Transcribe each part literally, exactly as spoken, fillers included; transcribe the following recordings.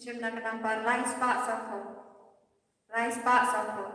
Shim na ka nambar lai spah sawphew. Lai spah sawphew.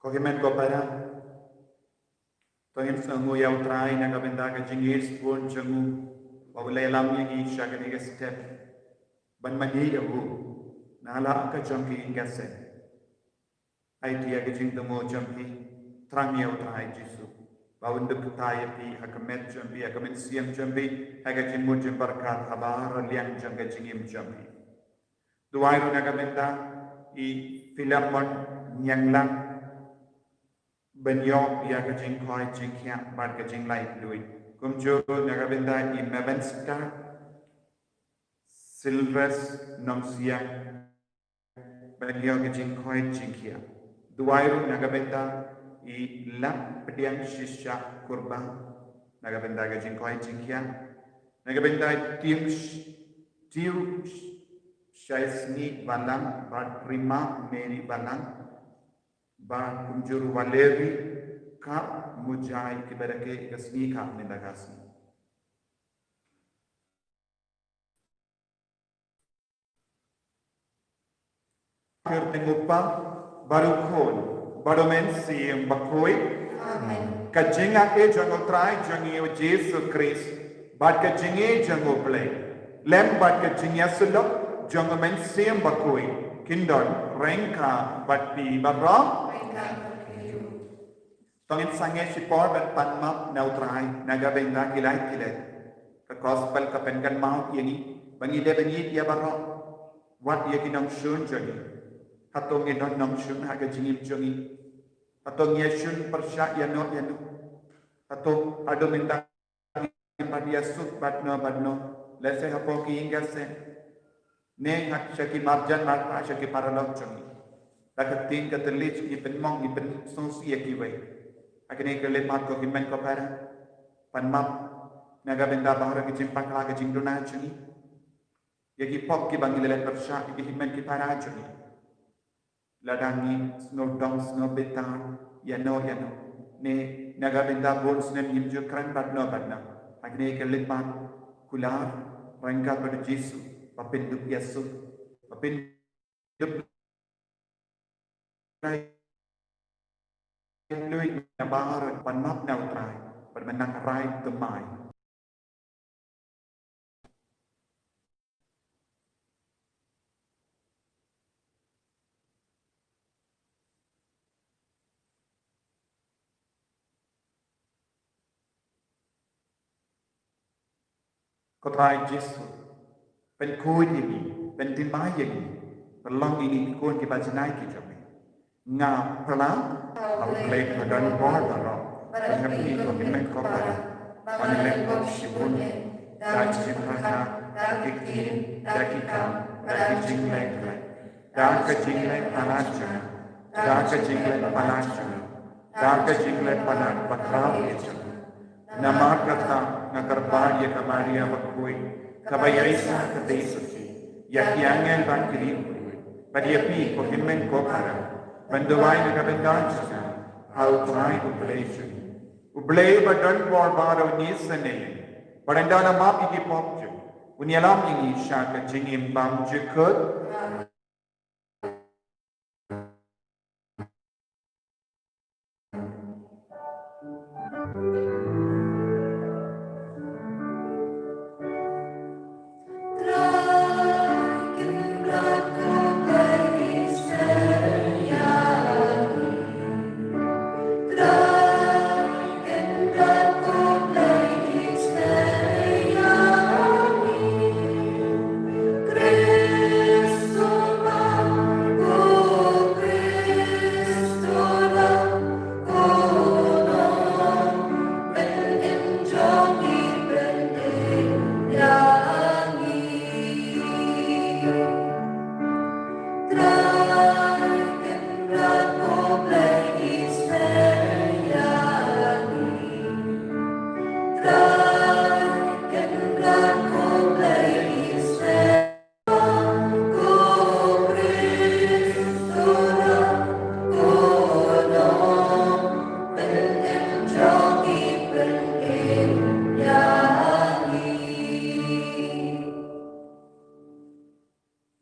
Ko hynmen ko para, to ngin sngewnguh ïa U Trai na ka bynta ka jingïeit sbun jong u, ba u la ïalam ïa ngi sha kane ka step ban mane ïa u na la ka jong ki ïing ka sem. Ai ti ïa ka jingthmu jong phi, thrang ïa U Trai Jisu ba un dup kata ïa phi ha ka met jong phi, ha ka mynsiem jong phi, ha ka jingmut jingbyrkhat ha baroh liang jong ka jingim jong phi. Duwai ruh na ka bynta i Philemon Ñianglang ban ïoh ïa ka jingkhoi jingkhiah bad ka jinglait luid. Kumjuh ruh na ka bynta i Mebenster Silvers Nongsiang ban ïoh ka jingkhoi jingkhiah. Duwai ruh na ka bynta i Lap Pdiang Shisha Kurbah na ka bynta ka jingkhoi jingkhiah. Na ka bynta i Tiu Sh-, Tiu Sh-, Shaisni Balang bad Rima Mary Balang bad kumjuh ruh Valerie Kap Mujai kiba da kiew ka sngi ka mynta ka sngi. Kyrteng U Kpa bad U Khun bad U Mynsiem Bakhuid. Amen. Ka jingïeit jong U Trai jong ngi U Jisu Khrist bad ka jingïeit jong U Blei, lem bad ka jingïasyllok jong U Mynsiem Bakhuid, kin don ryngkat bad phi baroh. To ngin sangeh shipor ban pan map na U Trai na ka bynta ki lait ki lait. Ka gospel ka pynkynmaw ïa ngi ba ngi dei ban ïeit ïa baroh, wat ïa ki nongshun jong ngi. Hato ngi don nongshun ha ka jingim jong ngi? Hato ngi ïashun pyrshah ïano ïano? Hato haduh mynta ngim pat ïasuk bad no bad no, lehse hapoh ki ïing ki sem, ne ha sha ki marjan marpa, sha ki paralok jong ngi? Da ka ktien ka thylliej ngi pynmong, ngi pynsngewsih ïa kiwei. Ha kane ka khyllipmat ko hynmen ko para, pan map na ka bynta baroh ki jingpakla, ki jingduna jong ngi, ïa ki pop kiba ngi la leh pyrshah ïa ki hynmen ki para jong ngi. Lada ngi sngewdom sngewbitar ïano ïano, ne na ka bynta bun snem ngim ju kren bad no bad no, ha kane ka khyllipmat kular ryngkat bad U Jisu ba pyndup ïasuk, ba pyndup rai lui na baroh, pan map na U Trai bad mynta rai thymmai. Ko Trai Jisu, pynkhuid ïa ngi, pynthymmai ïa ngi, pynlong ïa ngi ki khun kiba janai ki jong me. Nga phla ha U Blei ka don bor baroh. Bad ïa phi ko hynmen ko para, ba nga leh pop shibun eh, da ki jingpyrkhat, da ki ktien, da ki kam, da ki jingleh. Da ka jingleh palat jong nga, da ka jingleh palat jong nga, da ka jingleh palat bakhraw ïa jong nga. Namar kata nga kyrpad ïa ka Maria bakhuid, kaba ïaisah ka dei suci, ïa ki angel bad ki riewkhuid, bad ïa phi ko hynmen ko para, ban duwai na ka bynta jong nga ha U Trai U Blei jong ngi. U Blei uba don bor baroh un ïasnoh ïa ngi, bad un da la map ïa ki pop jong ngi, un ïalam ïa ngi sha ka jingim bymjukut.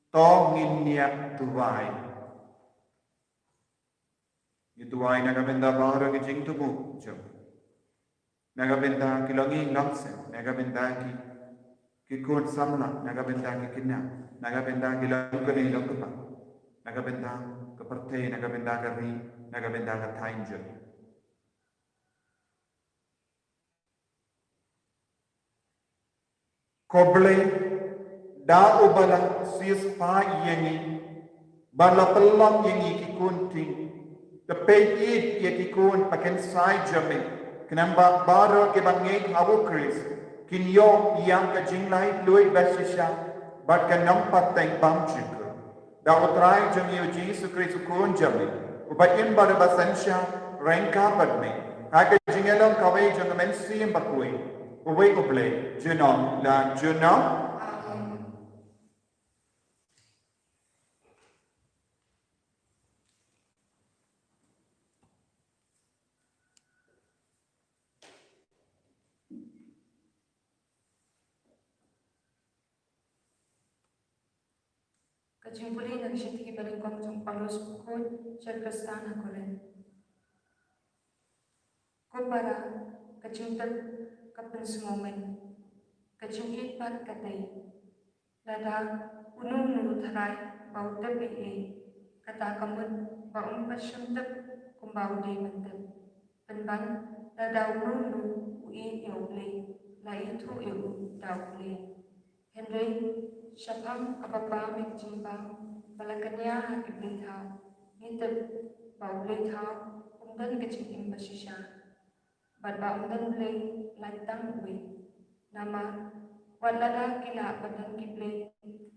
To ngin ïa duwai. Ngi duwai na ka bynta baroh ki jingthmu jong, na ka bynta ki longïing longsem, na ka bynta ki, ki khun samla, na ka bynta ki khynnah, na ka bynta ki longkmie longkpa, na ka bynta ka pyrthei, na ka bynta ka ri, na ka bynta ka thaiñ jong. Ko Blei, da uba la siewspah ïa ngi, ba la pynlong ïa ngi ki khun ktien, to peit ïa ki khun ba kynsai jong me, khnang ba baroh kiba ngeit ha U Khrist kin ïoh ïa ka jinglaitluid bashisha bad ka nongpateng bymjukut. Da U Trai jong ngi U Jisu Khrist U Khun jong me, uba im bad uba synshar ryngkat bad me, ha ka jingïalong kawei jong U Mynsiem Bakhuid, uwei U Blei, junom la junom. Amen. Ka jingpule na ka shithi ba nyngkong jong u Paulus bakhuid sha ki Khristan ha Korinth. Ko para, ka jingtip ka pynsngewmih, ka jingïeit pat ka tei. Lada uno uno u tharai ba u tip ei ei, kata ka mut ba um pat shym tip kumba u dei ban tip. Pynban, lada uno uno u ïeit ïa U Blei, la ithuh ïa u da U Blei. Hynrei shaphang kaba bam ïa ka jingbam ba la kñia ha ki blei thaw, ngi tip ba U Blei thaw um don ka jingim bashisha, bad ba um don blei lait tang uwei. Namar wat lada ki lah ban don ki blei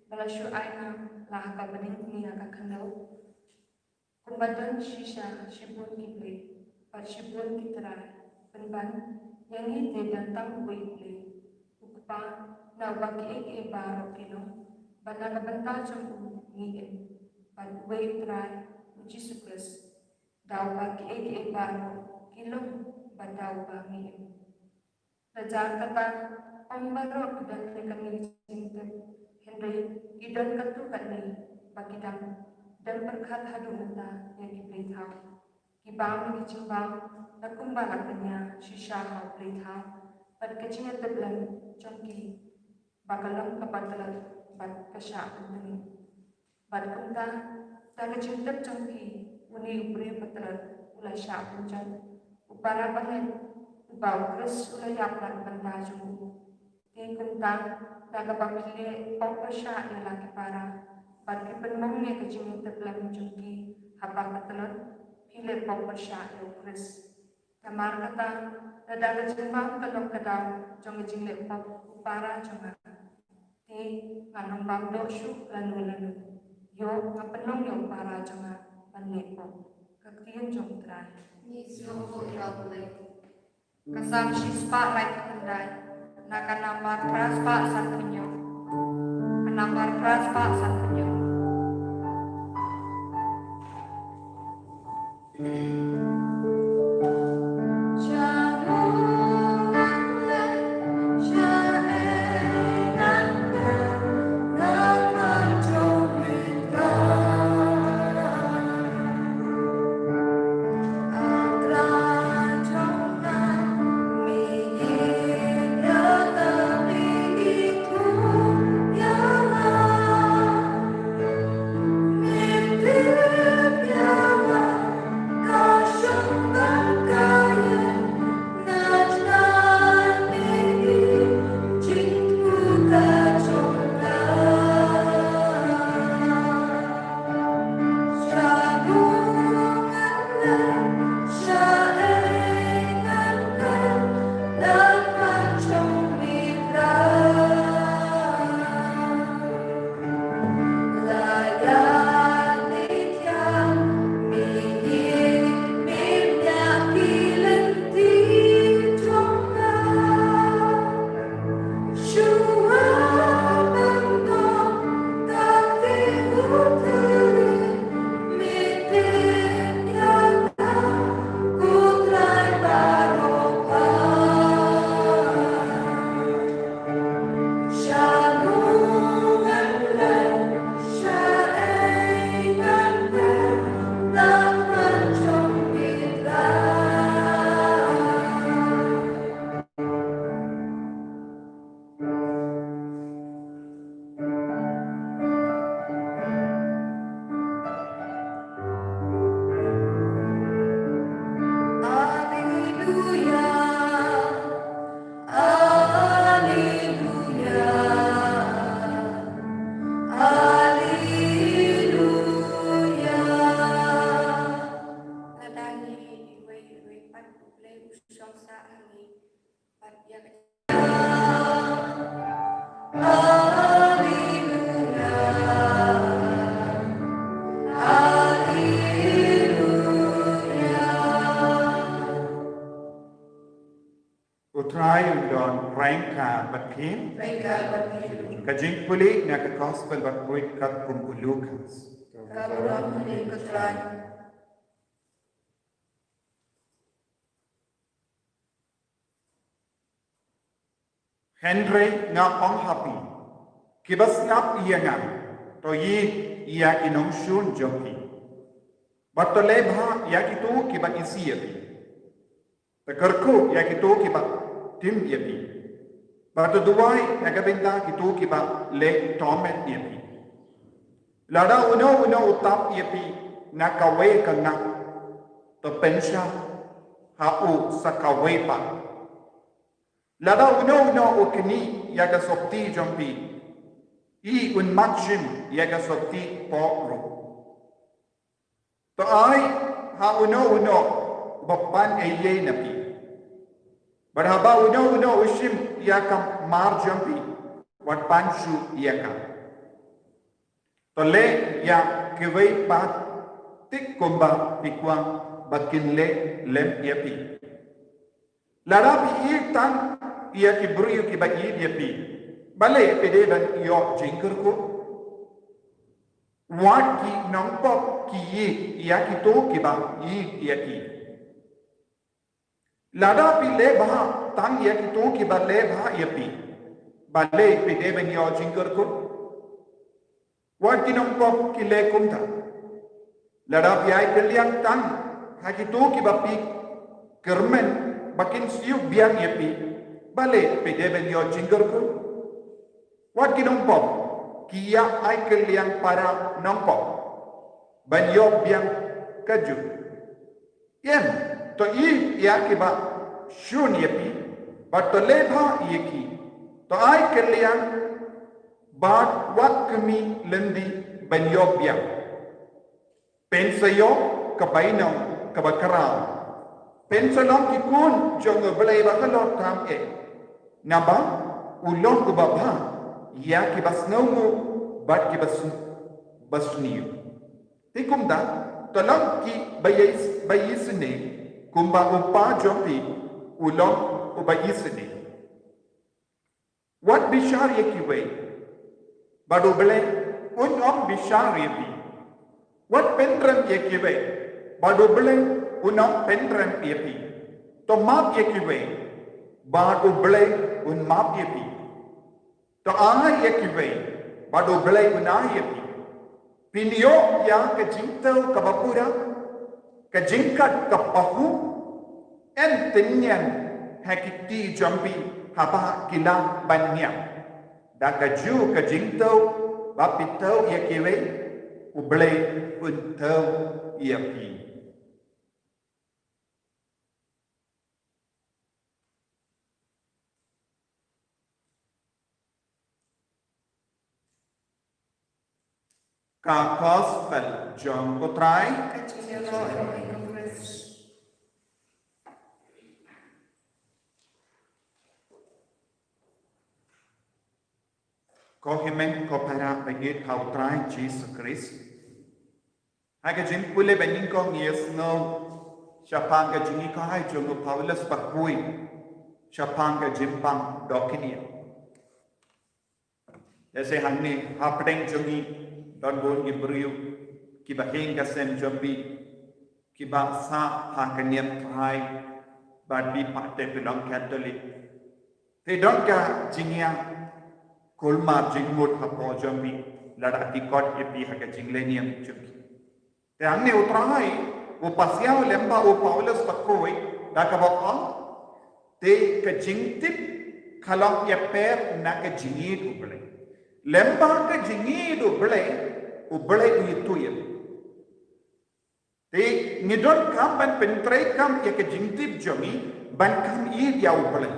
ba la shu ai nam la ha ka bneng ne ha ka khyndew, kumba don shisha shibun ki blei bad shibun ki trai, pynban ïa ngi te don tang uwei U Blei, U Kpa, na uba kiei kiei baroh ki long, bad na ka bynta jong u ngi im, bad uwei U Trai, U Jisu Khrist, da uba kiei kiei baroh ki long bad da uba ngi im. Lada kata, ym baroh ki don ïa kane ka jingtip, hynrei ki don katto katne ba ki dang don pyrkhat haduh mynta ïa ki blei thaw. Ki bam ïa ki jingbam da kumba la kñia shisha ha U Blei thaw, bad ka jingïatiplem jong ki ba ka long kaba tlot bad ka shah pyntngen. Bad kumta, da ka jingtip jong phi, une u briew ba tlot u la shah pynjot, u para bangeit uba U Khrist u la ïap na ka bynta jong u. Te kumta, da kaba phi leh pop pyrshah ïa la ki para bad phi pynmong ïa ka jingïatiplem jong ki ha ba ka tlot, phi leh pop pyrshah ïa U Khrist. Namar kata, lada ka jingbam ka long ka daw jong ka jingleh pop u para jong nga, te ngan ym bam doh shuh lano lano. Ïoh, nga pynlong ïa u para jong nga ban leh pop. Ka ktien jong U Trai. Ngi sngewbha ïa U Blei. Ka Salm shispah laiphew khyndai, na ka nambar phraspah sanphew hynñiew. Ka nambar phraspah sanphew hynñiew. Lada ngi iwei iwei pat, U Blei u shong sah ha ngi. Bad ïa ka U Trai un don ryngkat bad phi. Ryngkat bad phi. Ka jingpule na ka Gospel bad pule katkum u Lukas. Ka burom ïa u Trai. Hynrei nga ong ha phi, kiba sngap ïa nga, to ïeit ïa ki nongshun jong phi, bad to leh bha ïa kito kiba isih ïa phi. To kyrkhu ïa kito kiba tim ïa phi, bad to duwai na ka bynta kito kiba leh torment ïa phi. Lada uno uno u tap ïa phi na kawei ka ngap, to pynshah ha u sa kawei pat. Lada uno uno u knieh ïa ka sotti jong phi, i un mad shim ïa ka sotti pop ruh. To ai ha uno uno uba pan eiei na phi. Bad haba uno uno u shim ïa ka mar jong phi, wat pan shuh ïa ka. To leh ïa kiwei pat tik kumba phi kwah ba kin leh lem ïa phi. Lada phi ïeit tang ïa ki briew kiba ïeit ïa phi, balei phi dei ban ïoh jingkyrkhu? Wat ki nongpop ki ïeit ïa kito kiba ïeit ïa ki. Lada phi leh bha tang ïa kito kiba leh bha ïa phi, balei phi dei ban ïoh jingkyrkhu? Wat ki nongpop ki leh kumta. Lada phi ai kylliang tang ha kito kiba phi kyrmen ba kin siew biang ïa phi, balei phi dei ban ïoh jingkyrkhu? Wat ki nongpop ki ïa ai kylliang para nongpop ban ïoh biang kajuh. Ïeng, to ïeit ïa kiba shun ïa phi, bad to leh bha ïa ki. To ai kylliang bad wat khmih lynti ban ïoh biang. Phin sa ïoh ka bainong kaba khraw. Pynlong ki khun jong U Blei ba halor tam eh. Naba u long uba bha ïa kiba sngewnguh bad kiba sn-, ba sniew. Te kumta, to long kiba ïa-, ba isynei, kumba U Kpa jong phi u long uba isynei. Wat bishar ïa kiwei, bad U Blei un ym bishar ïa phi. Wat pynrem ïa kiwei, bad U Blei un ym pynrem ïa phi. To map ïa kiwei, bad U Blei un map ïa phi. To ai ïa kiwei, bad U Blei un ai ïa phi. Phin ïoh ïa ka jingthaw kaba pura, ka jingkat kaba pahuh. Yn tyngen ha ki kti jong phi haba ki lah ban ñiam. Da kajuh ka jingthaw ba phi thaw ïa kiwei, U Blei un thaw ïa phi. Ka Gospel jong U Trai. Ko hynmen ko para ba ïeit ha U Trai Jisu Khrist. Ha ka jingpule ba nyngkong ngi ïa sngew shaphang ka jinghikai jong u Paulus bakhuid shaphang ka jingpang dohkñia. Lehse hangne hapdeng jong ngi don bun ki briew kiba hiar ka sem jong phi, kiba sah ha ka niam Trai, bad phi pat te phi long Katholik. Te don ka jingïakhun mar jingmut hapoh jong phi, lada ki kot ïa phi ha ka jingleh niam jong ki. Te hangne U Trai u pasiaw lem bad u Paulus bakhuid da kaba ong, te ka jingtip ka long ïapher na ka jingïeit U Blei. Lem bad ka jingïeit U Blei, U Blei u ïathuh ïa phi. Te ngi donkam ban pyntreikam ïa ka jingtip jong ngi ban kham ïeit ïa U Blei.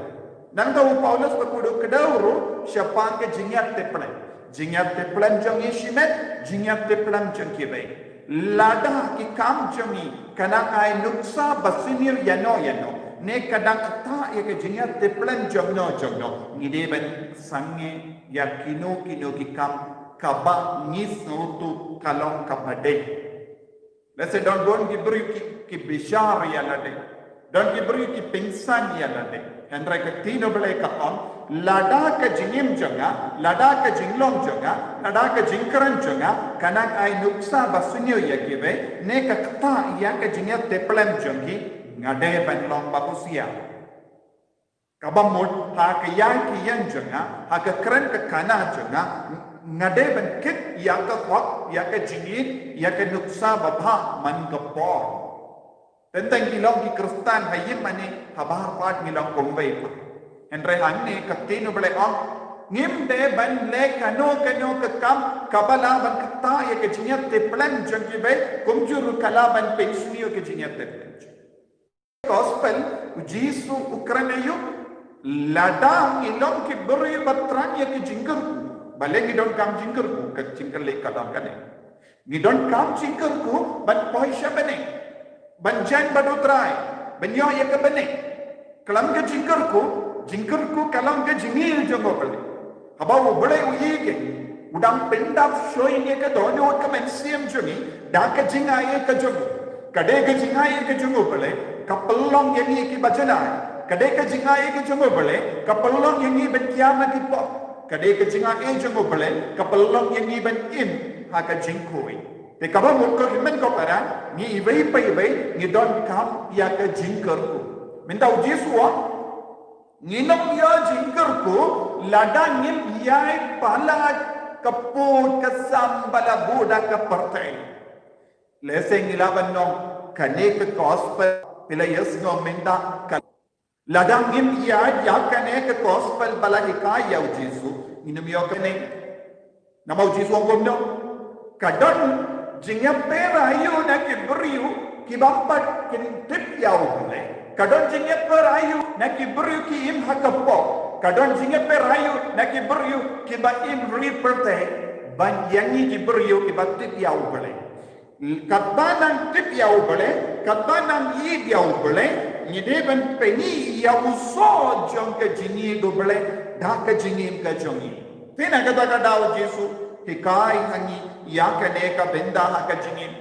Nangta u Paulus bakhuid u kdew ruh shaphang ka jingïatiplem. Jingïatiplem jong ngi shimet, jingïatiplem jong kiwei. Lada ki kam jong ngi ka nang ai nuksa ba sniew ïano ïano, ne ka dang ktah ïa ka jingïatiplem jongno jongno, ngi dei ban sangeh ïa kino kino ki kam kaba ngi sngewthuh ka long kaba dei. Lehse don bun ki briew ki, ki bishar ïa lade. Don ki briew ki pynsan ïa lade. Hynrei ka ktien U Blei ka ong, lada ka jingim jong nga, lada ka jinglong jong nga, lada ka jingkren jong nga ka nang ai nuksa ba sniew ïa kiwei, ne ka ktah ïa ka jingïatiplem jong ki, nga dei ban long ba husiar. Kaba mut, ha ka ïaid ka ïeng jong nga, ha ka kren ka kana jong nga, nga dei ban kit ïa ka hok, ïa ka jingïeit, ïa ka nuksa babha man ka por. Teng teng ngi long ki Khristan ha ïing mane, ha baroh pat ngi long kumwei pat. Hynrei hangne ka ktien U Blei ong, ngim dei ban leh kano kano ka kam kaba lah ban ktah ïa ka jingïatiplem jong kiwei, kumjuh ruh ka lah ban pynsniew ka jingïatiplem jong Gospel, u Jisu u kren aïu? Lada ngi long ki briew ba thrang ïa ki jingkyrkhu. Balei ngi donkam jingkyrkhu? Ka jingkylli ka long kane. Ngi donkam jingkyrkhu ban poi sha bneng, ban jaiñ bad u Trai, ban ïoh ïa ka bneng. Khlem ka jingkyrkhu, jingkyrkhu ka long ka jingïeit jong U Blei. Haba U Blei u ïeit ïa ngi, u dang pyndap shuh ïa ka dohnud ka mynsiem jong ngi da ka jingai ïa ka jong u. Ka dei ka jingai ïa ka jong U Blei ka pynlong ïa ngi kiba janai. Ka dei ka jingai ïa ka jong U Blei ka pynlong ïa ngi ban kiar na ki pop. Ka dei ka jingai ïa jong U Blei ka pynlong ïa ngi ban im ha ka jingkhuid. Te kaba mut ko hynmen ko para, ngi iwei pa iwei ngi donkam ïa ka jingkyrkhu. Mynta u Jisu u ong, ngin ym ïoh jingkyrkhu lada ngim ïai palat ka pud ka sam ba la buh da ka pyrthei. Lehse ngi lah ban ong, kane ka Gospel phi la ïohsngew mynta ka, lada ngim ïaid ïa kane ka Gospel ba la hikai ïa u Jisu, ngin ym ïoh kane. Namar u Jisu u ong kumno? Ka don jingïapher aïu na ki briew ki bym pat kin tip ïa U Blei? Ka don jingïapher aïu na ki briew ki im ha ka pop? Ka don jingïapher aïu na ki briew kiba im ri pyrthei ban ïa ngi ki briew kiba tip ïa U Blei? Katba nang tip ïa U Blei, katba nang ïeit ïa U Blei, ngi dei ban pyni ïa u soh jong ka jingïeit U Blei da ka jingim ka jong ngi. Te na kata ka daw U Jisu u hikai ha ngi ïa kane ka bynta ha ka jingim.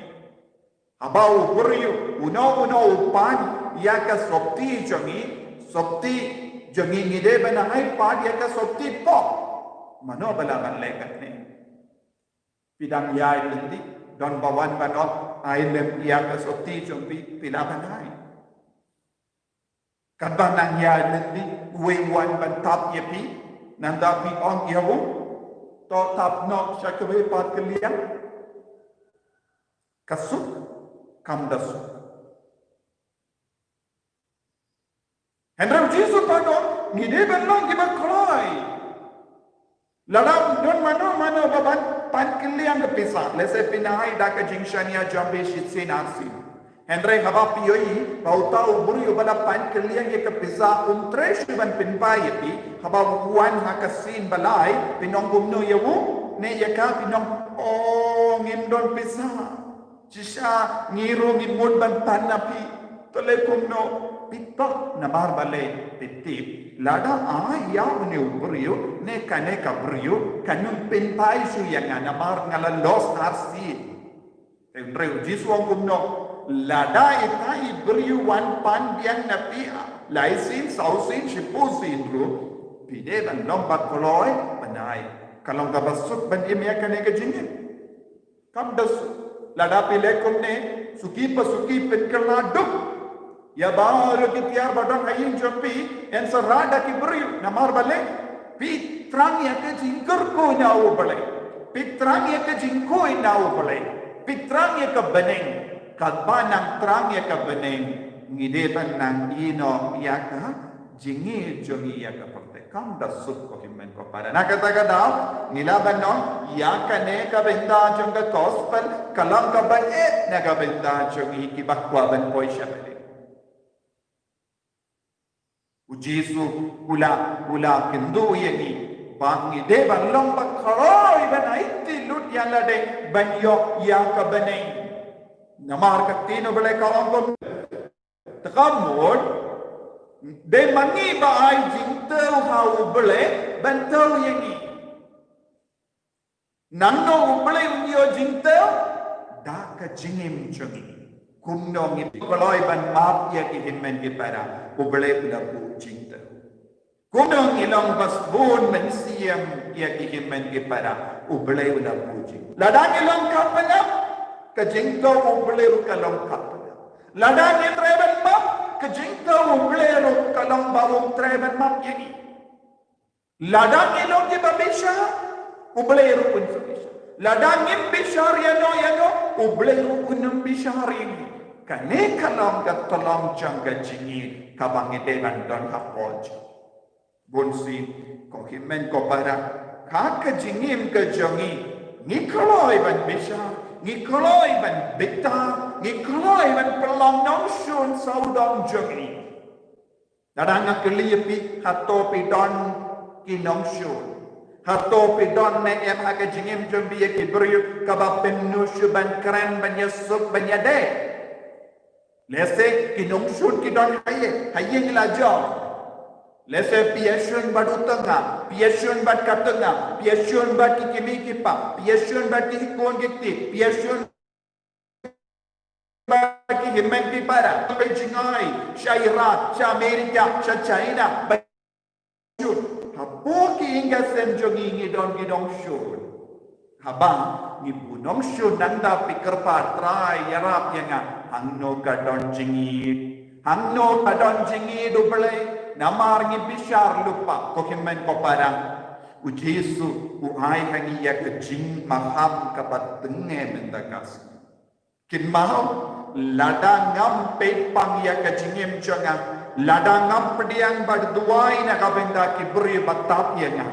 Haba u briew uno uno u pan ïa ka sopti jong ngi, sopti jong ngi ngi dei ban ai pat ïa ka sopti pop. Mano ba lah ban leh katne? Phi dang ïaid lynti, don ba wan ban ong, ai lem ïa ka sopti jong phi, phi lah ban ai. Katba nang ïaid lynti, uwei u wan ban tap ïa phi, nangta phi ong ïa u, to tap noh sha kawei pat ka liang. Ka suk, kam da suk. Hynrei U Jisu u ong, ngi dei ban long kiba kloi. Lada don mano mano ba ban pan kylliang ka pisa, lehse phin ai da ka jingshaniah jong phi shisien arsien. Hynrei haba phi ïohi ba uta u briew uba la pan kylliang ïa ka pisa um treh shuh ban pynpaw ïa phi, haba u wan ha ka sien ba lai, phin ong kumno ïa u? Ne ïa ka phin ong, o, ngim don pisa. Shisha ngi ruh ngi mut ban pan na phi. To leh kumno? Phi tok, namar balei? Phi tip, lada ai ïa une u briew ne kane ka briew, kan ym pynpaw shuh ïa nga namar nga la loss arsien. Hynrei U Jisu u ong kumno? Lada ita i briew wan pan biang na phi, lai sien, saw sien, shiphew sien ruh, phi dei ban long ba kloi ban ai. Ka long kaba suk ban im ïa kane ka jingim. Kam da suk. Lada phi leh kumne, suki pa suki phin kylla duk ïa baroh ki tiar ba don ha ïing jong phi, yn sa rah da ki briew, namar balei? Phi thrang ïa ka jingkyrkhu na U Blei. Phi thrang ïa ka jingkhuid na U Blei. Phi thrang ïa ka bneng. Katba nang thrang ïa ka bneng, ngi dei ban nang ïehnoh ïa ka jingïeit jong ngi ïa ka pyrthei. Kam da suk ko hynmen ko para. Na kata ka daw, ngi lah ban ong, ïa kane ka bynta jong ka gospel, ka long kaba eh na ka bynta jong ngi kiba kwah ban poi sha bneng. U Jisu u la, u la kynduh ïa ngi ba ngi dei ban long ba kloi ban aiti lut ïa lade ban ïoh ïa ka bneng. Namar ka ktien U Blei ka ong kumne. Te ka mut, dei ma ngi ba ai jingtiew ha U Blei ban tiew ïa ngi. Nangno U Blei un ïoh jingtiew? Da ka jingim jong ngi. Kumno ngi kloi ban map ïa ki hynmen ki para, U Blei u la buh jingtiew. Kumno ngi long ba sbun mynsiem ïa ki hynmen ki para, U Blei u la buh jingtiew. Lada ngi long khapnap, ka jingtiew U Blei ruh ka long khapnap. Lada ngi treh ban map, ka jingtiew U Blei ruh ka long ba um treh ban map ïa ngi. Lada ngi long kiba bishar, U Blei ruh un sa bishar. Lada ngim bishar ïano ïano, U Blei ruh un ym bishar ïa ngi. Kane ka long ka tyllong jong ka jingïeit kaba ngi dei ban don hapoh jong ngi. Bunsien, ko hynmen ko para, ha ka jingim ka jong ngi, ngi kloi ban bishar, ngi kloi ban bitar, ngi kloi ban pynlong nongshun sawdong jong ngi. Lada nga kylli ïa phi, hato phi don ki nongshun? Hato phi don ne em ha ka jingim jong phi ïa ki briew kaba phin ym shu ban kren, ban ïasuk, ban ïadei? Lehse ki nongshun ki don ha ïing, ha ïing la jong. Lehse phi ïashun bad u tnga, phi ïashun bad ka tnga, phi ïashun bad ki kmie ki kpa, phi ïashun bad ki khun ki kti, phi ïashun bad ki hynmen ki para, phi jngai sha Iraq, sha America, sha China, ba shun. Hapoh ki ïing ki sem jong ngi ngi don ki nongshun. Haba ngi bun nongshun, nangta phi kyrpad, Trai ïarap ïa nga. Hangno ka don jingïeit? Hangno ka don jingïeit U Blei? Namar ngi bishar lypa, ko hynmen ko para. U Jisu u ai ha ngi ïa ka jingmaham kaba tyngeh mynta ka sngi. Kynmaw, lada ngam peit pang ïa ka jingim jong nga, lada ngam pdiang bad duwai na ka bynta ki briew ba tap ïa nga,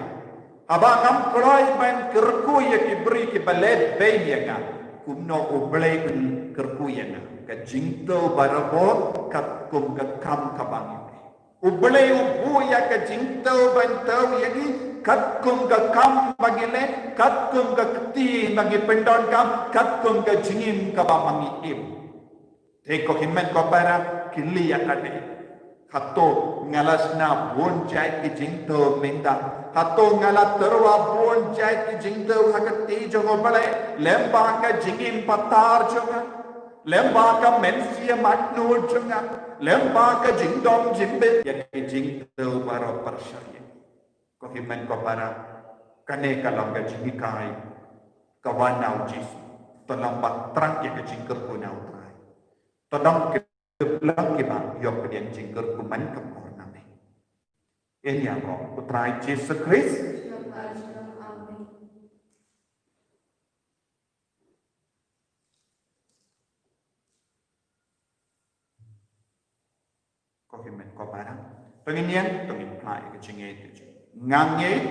haba ngam kloi ban kyrkhu ïa ki briew kiba leh beiñ ïa nga, kumno U Blei un kyrkhu ïa nga? Ka jingtiew barabor katkum ka kam kaba ngi leh. U Blei u buh ïa ka jingtiew ban tiew ïa ngi katkum ka kam ba ngi leh, katkum ka kti ba ngi pyndonkam, katkum ka jingim kaba ma ngi im. Te ko hynmen ko para, kylli ïa lade. Hato nga la shna bun jait ki jingthew mynta? Hato nga la tyrwa bun jait ki jingthew ha ka kti jong U Blei lyngba ka jingim patar jong nga, lyngba ka mynsiem matnud jong nga, lyngba ka jingdom jingbit? Ïa ki jingthew baroh pyrshah ïa ki. Ko hynmen ko para, kane ka long ka jinghikai ka wan na U Jisu. To long ba thrang ïa ka jingkyrkhu na U Trai. To dang ki blang kiba ïoh pdiang jingkyrkhu man ka por na me. Ïa ïa ko U Trai Jisu Khrist. Ko hynmen ko para, to ngin ïeng, to ngin phla ïa ka jingngeit. Nga ngeit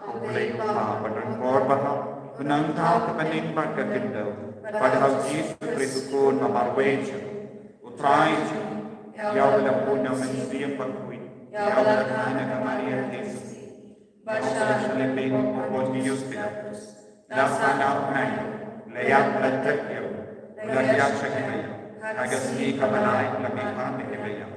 U Blei U Kpa ba don bor baroh, u nang thaw ka bneng bad ka khyndew, bad ha U Jisu Khrist u Khun ba marwei jong U Trai jong ngi, ïa uba la bun na u Mynsiem Bakhuid, ïa uba la kha na ka Maria theisotti, bad sha la shah leh pyn u Pontius Pilatus, la sah na u bnai, la ïap la tet ïa u, la thiah sha ki baïap, ha ka sngi kaba lai la mihpat na ki baïap,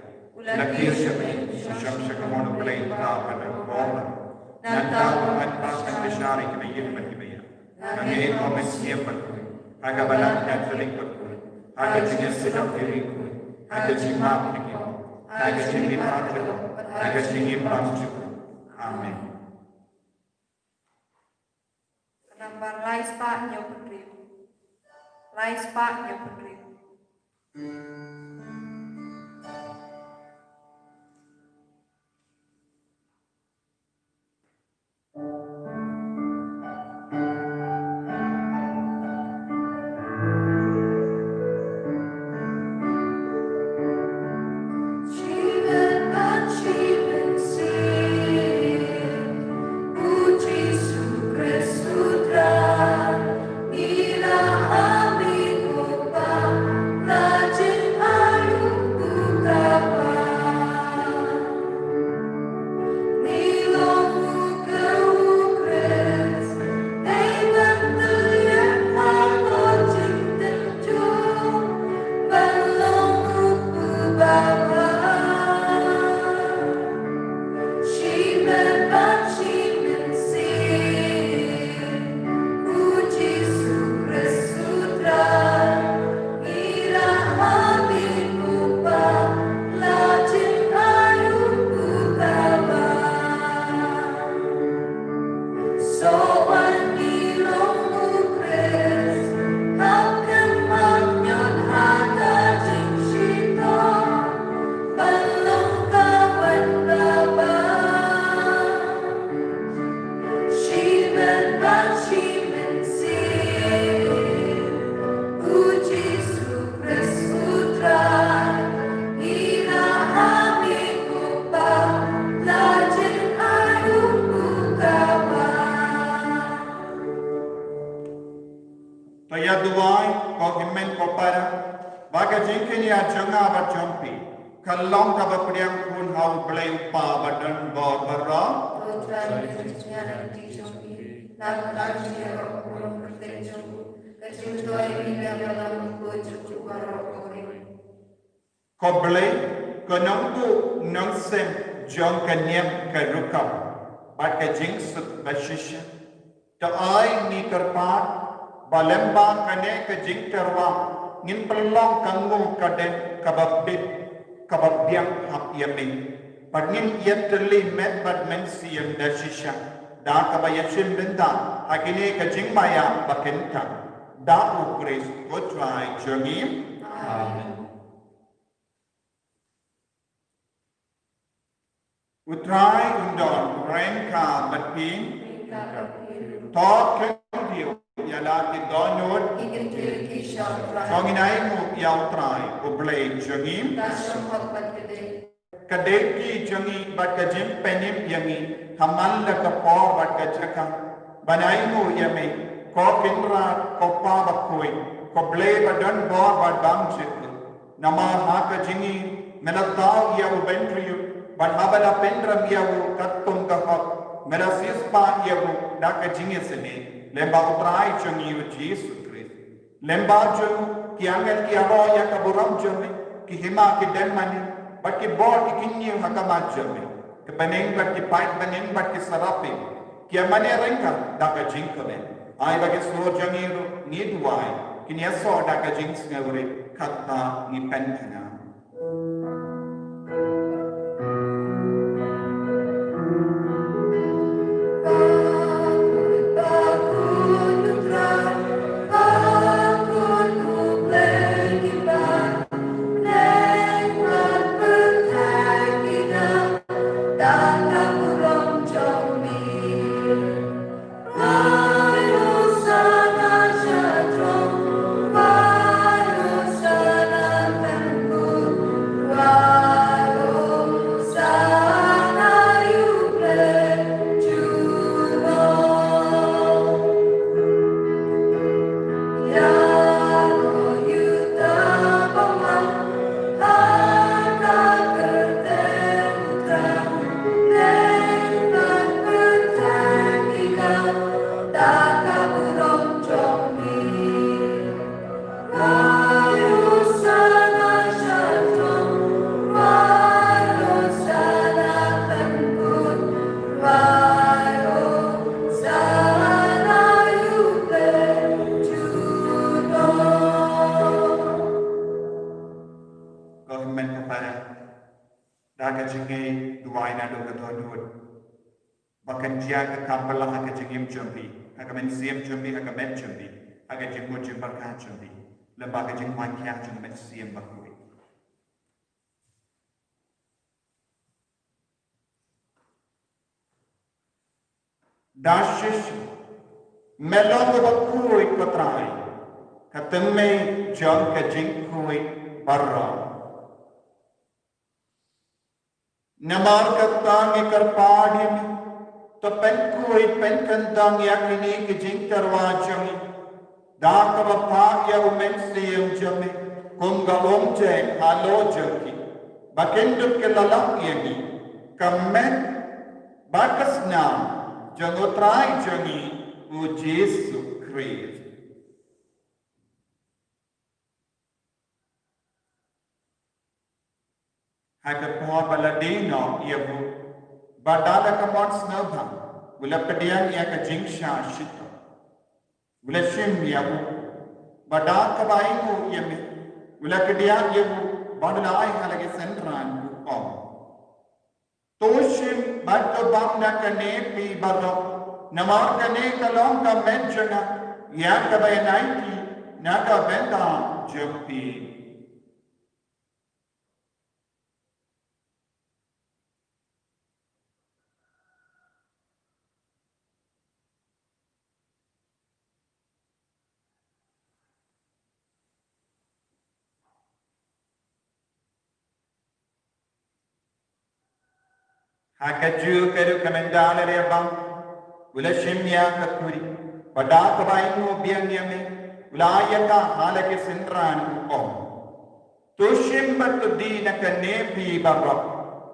la kiew sha miet, la shong sha ka mon U Blei U Kpa ba don bor baroh. Nangta u wan pat ban bishar ïa ki baïap bad ki baïap. Nga ngeit ha u Mynsiem Bakhuid, ha ka Balang Katholik bakhuid, ha ka jingïasyllok ïa ki riewkhuid, ha ka jingmap na ki briew, ha ka jingmihpat jong u, ha ka jingim bymjukut. Amen. Ka nambar lai spah hynñiew phew hynriew. Lai spah hynñiew phew hynriew. To ïa duwai, ko hynmen ko para, ba ka jingkñia jong nga bad jong phi kan long kaba pdiang khun ha U Blei U Kpa ba don bor baroh. Ko Blei, ko nongbuh nongseng jong ka niam ka rukom bad ka jingsuk bashisha, to ai ngi kyrpad ba lyngba kane ka jingtyrwa ngin pynlong ka ngul ka dem kaba bit kaba biang hap ïa me, bad ngin ïatylli met bad mynsiem da shisha da kaba ïashim bynta ha kine ka jingmaïa ba kynta, da U Khrist U Trai jong ngi. Amen. U Trai un don ryngkat bad phi. To khyndiat ïa la ki dohnud. To ngin ai nguh ïa U Trai U Blei jong ngi. Ka dei ki jong ngi bad ka jingpynim ïa ngi ha man la ka por bad ka jaka ban ai nguh ïa me, ko Kynrad, ko Pa bakhuid, ko Blei ba don bor bad bymjukut. Namar ha ka jingim me la thaw ïa u bynriew, bad haba la pynrem ïa u katkum ka hok me la siewspah ïa u da ka jingïaseng lyngba U Trai jong ngi U Jisu Khrist. Lyngba jong u ki angel ki ïaroh ïa ka burom jong me, ki hima ki dem mane, bad ki bor ki kynñiew ha khmat jong me. Ki bneng bad ki paid bneng bad ki serapim ki ïa mane ryngkat da ka jingkmen. Ai ba ki sur jong ngi ruh ngi duwai kin ïasoh da ka jingsngewrit kata ngi pynthikna. Ko hynmen ko para, da ka jingngeit duwai naduh ka dohnud, ba kan jia ka kam phylla ha ka jingim jong phi, ha ka mynsiem jong phi, ha ka met jong phi, ha ka jingmut jingpyrkhat jong phi, lem bad ka jingwan khia jong ka mynsiem bakhuid. Da shisha me long uba khuid, ko Trai, ka thymmei jong ka jingkhuid baroh. Namar kata ngi kyrpad ïa me, to pynkhuid pynkyndong ïa kine ki jingtyrwa jong ngi da kaba phah ïa u Mynsiem jong me kum ka umjait halor jong ki, ba kin dup ki la lap ïa ngi ka met bad ka snam jong u Trai jong ngi u Jisu Khrist. Ha ka por ba la die noh ïa u, bad da la ka mon sngewbha u la pdiang ïa ka jingshah shitom. U la shim ïa u, bad da kaba ainguh ïa me u la kdiah ïa u, bad u la ai ha la ki synran, u ong: To shim bad to bam na kane phi baroh, namar kane ka long ka met jong nga ïa kaba ïaid na ka bynta jong phi. Ha kajuh ka ruh ka mynta la dei bang u la shim ïa ka kuri, bad da kaba ainguh biang ïa me u la ai ïa ka ha la ki synran, u ong: To shim bad to die na kane phi baroh,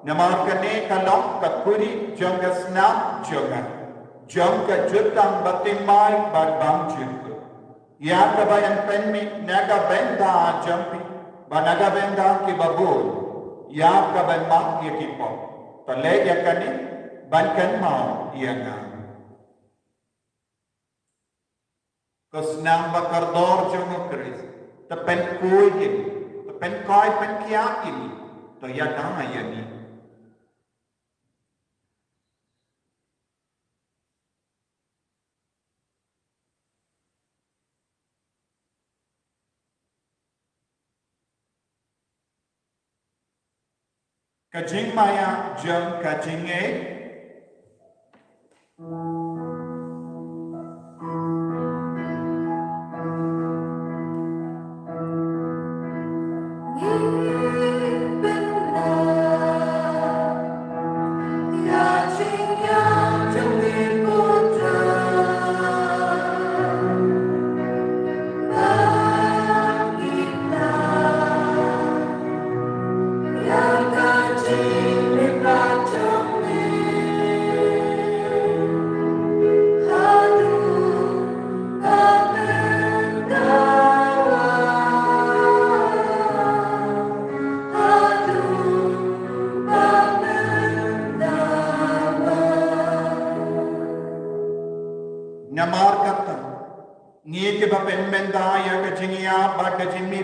namar kane ka long ka kuri jong ka snam jong nga, jong ka jutang bathymmai bad bymjukut, ïa kaba yn pynmih na ka bynta jong phi bad na ka bynta kiba bun, ïa kaban map ïa ki pop. To leh ïa kane ban kynmaw ïa nga. Ko snam ba kordor jong u Khrist, to pynkhuid ïa ngi, to pynkoit pynkhiah ïa ngi, to ïada ïa ngi. Ka jingmaïa jong ka jingngeit.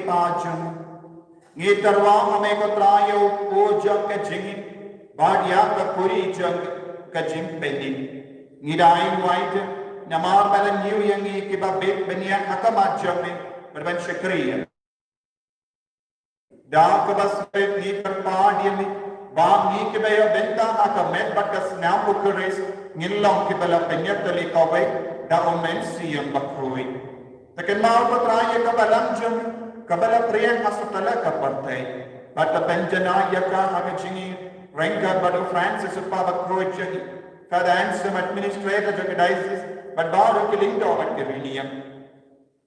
Pa jong ngi. Ngi tyrwa ha me ko Trai ïa u kpu jong ka jingim bad ïa ka khuri jong ka jingpynim. Ngi da ai wai te namar ba la ñiew ïa ngi kiba bit bniah ha khmat jong me bad ban shakri ïa. Da kaba sngewrit ngi kyrpad ïa me ba ngi kiba ïa bynta ha ka met bad ka snam u Khrist ngin long kiba la pynïatylli kawei da u Mynsiem Bakhuid. Te kynmaw ko Trai ïa ka balang jong me kaba la pdiang ha satlak ka pyrthei. Bad te pynjanai ïa ka ha ka jingïaryngkat bad u Francis u kpa bakhuid jong ngi, Father Anselm administrator jong ka diocese bad baroh ki lyngdoh bad ki riniam.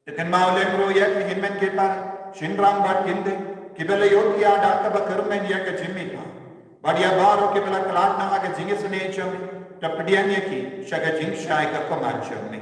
Te kynmaw lem ruh ïa ki hynmen ki para, shynrang bad kynthei kiba la ïoh ïa da kaba kyrmen ïa ka jingmihpat. Bad ïa baroh kiba la khlad na ha ka jingisynei jong me, te pdiang ïa ki sha ka jingshai ka khmat jong me.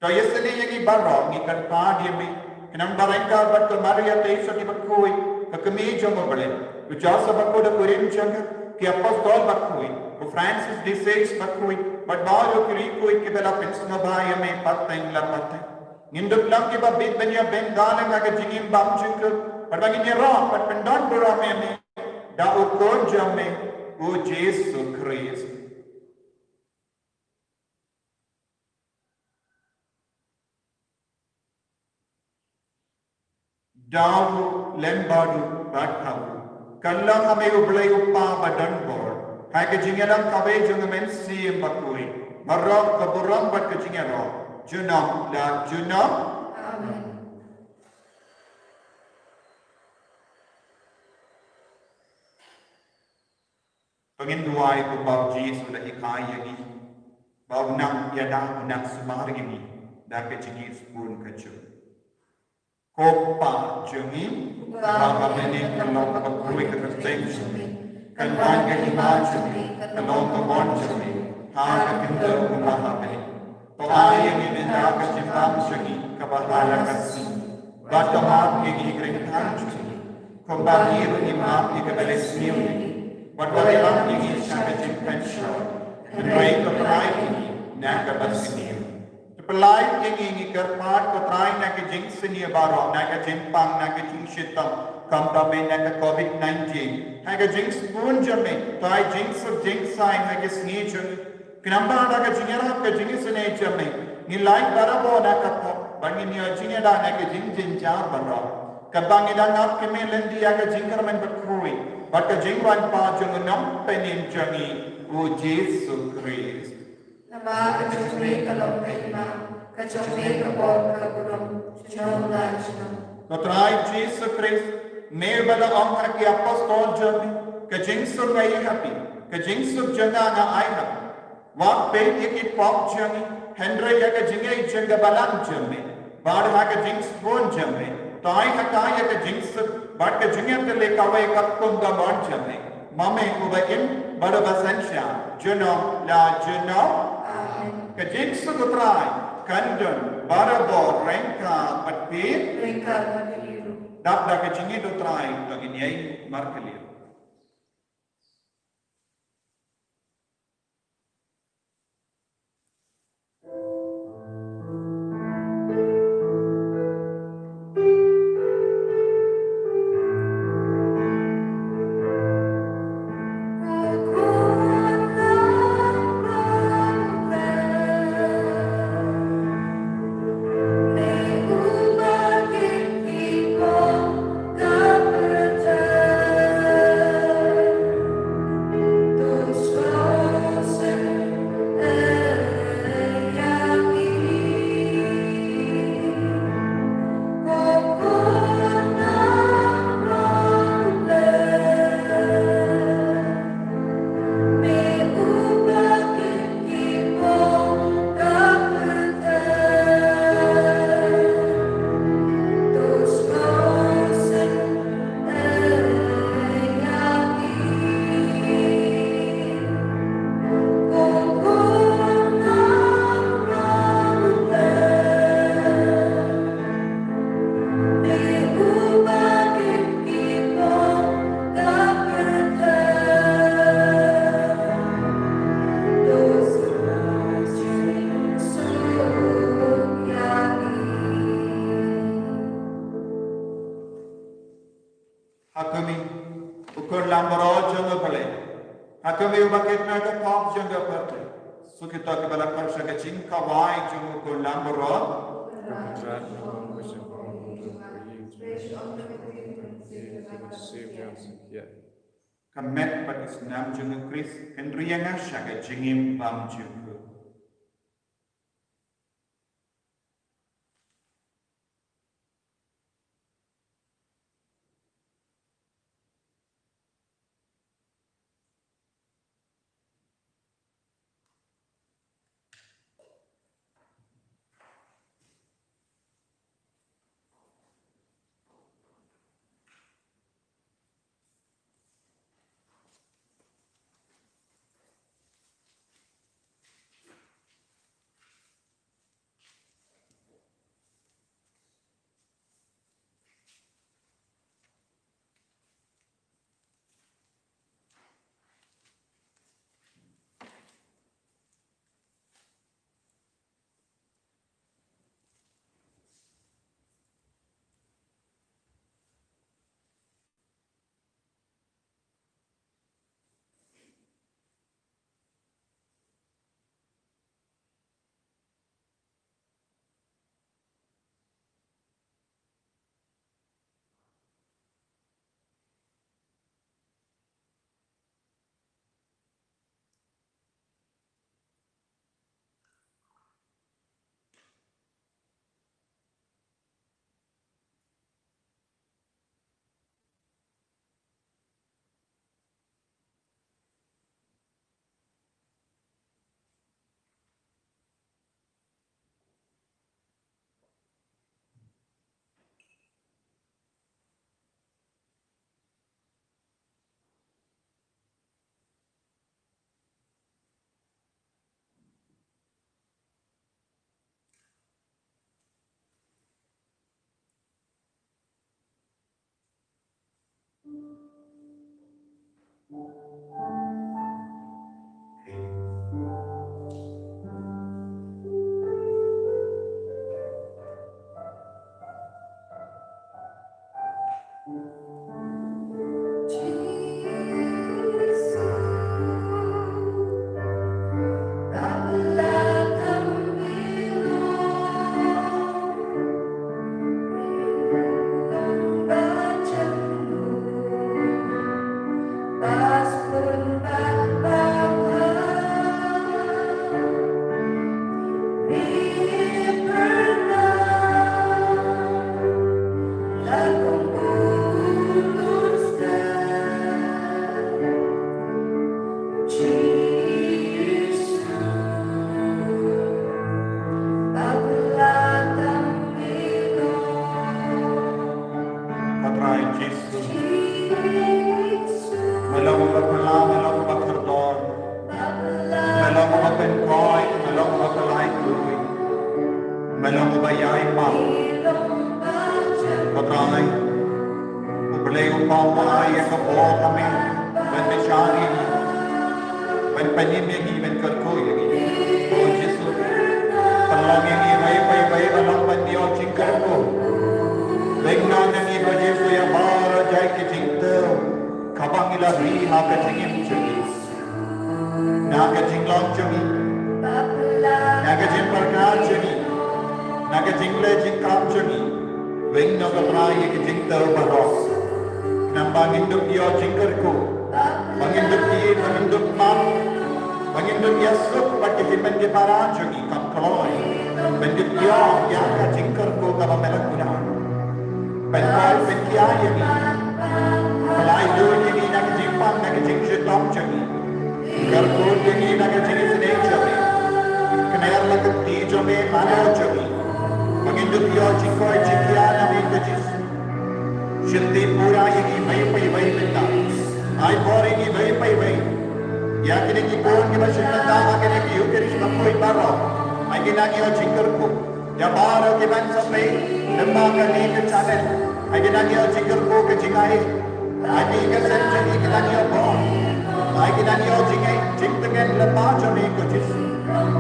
To ïa sngewthuh ïa ngi baroh ngi kyrpad ïa me, khnang ba ryngkat bad ka Maria Theisotti bakhuid, ka kmie jong u Blei, u Joseph bakhuid, u kurim jong ka, ki apostol bakhuid, u Francis de Sales bakhuid, bad baroh ki riewkhuid kiba la pynsngewbha ïa me pateng la pateng. Ngin dup long kiba bit ban ïa bynta ha ka jingim bymjukut, bad ba ngin ïaroh bad pyndon burom ïa me da u Khun jong me, u Jisu Khrist. Da u lem bad u bad ha u. Kan long ha me u Blei u Kpa badonbor, ha ka jingïalam kawei jong u Mynsiem Bakhuid, baroh ka burom bad ka jingïaroh junom la junom. Amen. To ngin duwai kumba u Jisu u la hikai ïa ngi, ba un nang ïada, un nang sumar ïa ngi da ka jingïasyllok ka jong u. Ko Kpa jong ngi, uba ha bneng, kan long ka kyrteng jong me, kan wan ka hima jong me, kan long ka mon jong me ha ka khyndew kumba ha bneng. To ai ïa ngi mynta ka jingbam jong ngi kaba ha la ka sngi, bad to map ïa ngi ki kyrteng jong ngi, kumba ngi ruh ngi map ïa kiba la sniew ïa ngi. Bad wat ïalam ïa ngi sha ka jingpynshoi, hynrei to pyllait ïa ngi na kaba sniew. To pyllait ïa ngi, ngi kyrpad ko Trai, na ka jingsniew baroh, na ka jingpang, na ka jingshitom, kumba mynta na ka covid nineteen. Ha ka jingsbun jong me, to ai jingsuk jingsaiñ ha ka sngi jong ngi. Khnang ba da ka jingïarap ka jingisynei jong me, ngin lait barabor na ka pop, bad ngin ïoh jingïada na ka jingjynjar baroh. Katba ngi dang ap kyrmen lynti ïa ka jingkyrmen bakhuid bad ka jingwan pat jong u Nongpynim jong ngi, u Jisu Khrist. Namar ka jong me ka long ka hima, ka jong me ka bor ka burom, junom la junom. Ko Trai Jisu Khrist, me ba la ong ha ki apostol jong me, ka jingsuk nga ai ha phi, ka jingsuk jong nga nga ai ha phi. Wat peit ïa ki pop jong ngi, hynrei ïa ka jingïeit jong ka balang jong me, bad ha ka jingsbun jong me, to ai ha ka ïa ka jingsuk bad ka jingïatylli kawei katkum ka mon jong me. Ma me uba im bad uba synshar junom la junom. Amen. Ka jingsuk u Trai kan don barabor ryngkat bad phi. Ryngkat bad phi ruh. Dap da ka jingïeit u Trai to ngin ïeng markylliang. Ha khmih, u khun langbrot jong U Blei. Ha khmih, uba kit na ka pop jong ka pyrthei. Sngewthuh kiba la khot sha ka jingkawei jong u khun langbrot. Ka met bad u snam jong u Khrist, hynrei nga sha ka jingim bymjukut. Ko Trai Jisu, me long uba phylla, me long uba kordor, me long uba pynkoit, me long uba pynlait lui, me long uba ïai map. Ko Trai, U Blei u paw ma ïa ka bor ha me ban bishar ïa ngi, ban pynim ïa ngi, ban kyrkhu ïa ngi. Ko Jisu, pynlong ïa ngi iwei pa iwei ba long ban ïoh jingkyrkhu. Weng noh na ngi ko Jisu ïa baroh jait ki jingthew kaba ngi la ri ha ka jingim jong ngi. Na ka jinglong jong ngi, na ka jingpyrkhat jong ngi, na ka jingleh jingkam jong ngi, weng noh ko Trai ïa ki jingthew baroh. Namar ba ngin dup ïoh jingkyrkhu, ba ngin dup ïeit, ba ngin dup map, ba ngin dup ïasuk bad ki hynmen ki para jong ngi kam kloi. Ban dup ïoh ïa ka jingkyrkhu kaba me la kular. Pynkoit pynkhia ïa ngi. Pynlait ïa ngi na ka jingpang, na ka jingshitom jong ngi. Kyrkhu ïa ngi na ka jingisynei jong me. Kner la ka kti jong me halor jong ngi. Ba ngin dup ïoh jingkoit jingkhia na me ko Jisu. Shim pura ïa ngi iwei pa iwei mynta. Ai bor ïa ngi iwei pa iwei. Ïa kine ki khun kiba shim bynta ha kane ka Eucharist bakhuid baroh. Ai kine ki ïoh jingkyrkhu. Ïa baroh kiban sa peit lyngba kane ka channel. Ai kine ki ïoh jingkyrkhu ka jingaiei. Ai kine ki sngewthuh ki dang ïoh bor. Ai kine ki ïoh jingaiei jingtngen lyngba jong me ko Jisu.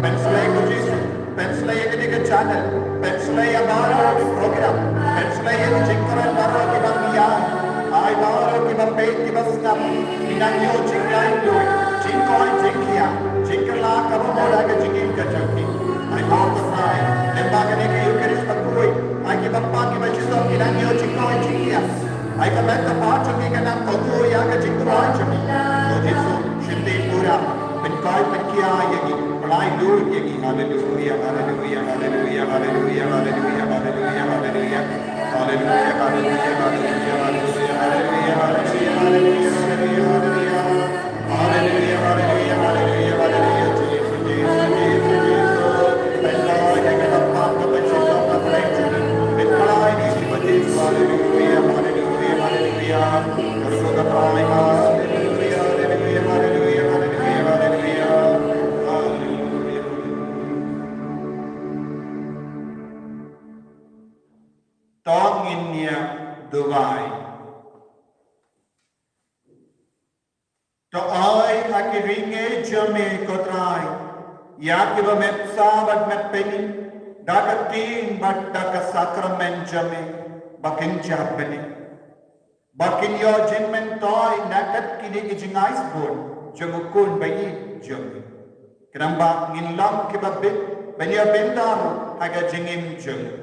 Pynslei ko Jisu. Pynslei ïa kane ka channel. Pynslei ïa baroh ki program. Pynslei ïa ki jingkren baroh kiban ïa. Ai baroh Ki nang ïoh jinglait luid, jingkoit jingkhiah, jingkylla kaba bud ha ka jingim ka jong ki. Ai mo ko Trai, lyngba kane ka Eucharist bakhuid, ai kiba pang kiba shitom ki nang ïoh jingkoit jingkhiah. Ai ka met ka phad jong ki ka nang kohnguh ïa ka jingduwai jong ki. Ko Jisu, shim ti pura, pynkoit pynkhiah ïa ki, pynlait luid ïa ki. Haleluia, haleluia, haleluia. To ngin ïa duwai. To ai ha ki ri ngi jong me ko Trai ïa kiba met sah bad met peni da ka ktien bad da ka sakramen jong me ba kin jia bniah ba kin ïoh jingmyntoi na kat kine ki jingai sbun jong u Khun ba ïeit jong me. Khnang ba ngin long kiba bit ban ïa bynta ruh ha ka jingim jong ngi.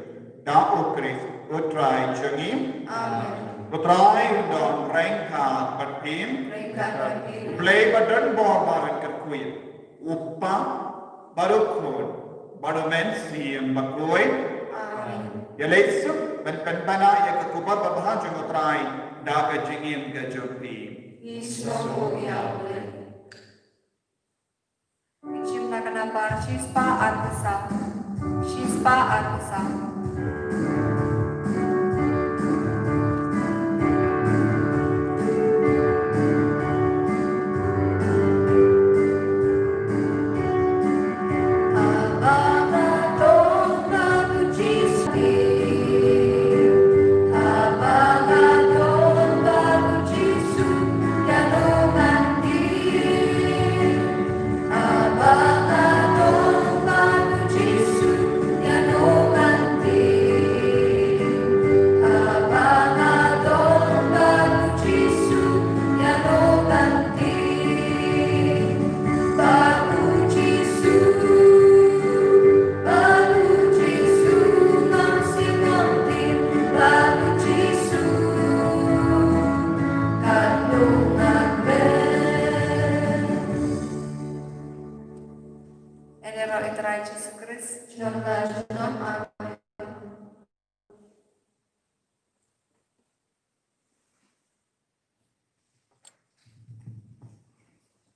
Da U Khrist U Trai jong ngi. Amen. U Trai un don ryngkat bad phi. Ryngkat bad phi. U Blei ba don bor baroh kyrkhu ïa u, U Kpa bad U Khun bad U Mynsiem Bakhuid. Amen. Ïa leit suk ban pynbna ïa ka khubor babha jong U Trai da ka jingim ka jong phi. Ngi sngewbha ïa U Blei. Jingim na ka nambar shispah arphew saw. Shispah arphew saw. Ïa lade ïa U Trai Jisu Khrist. Junom la junom.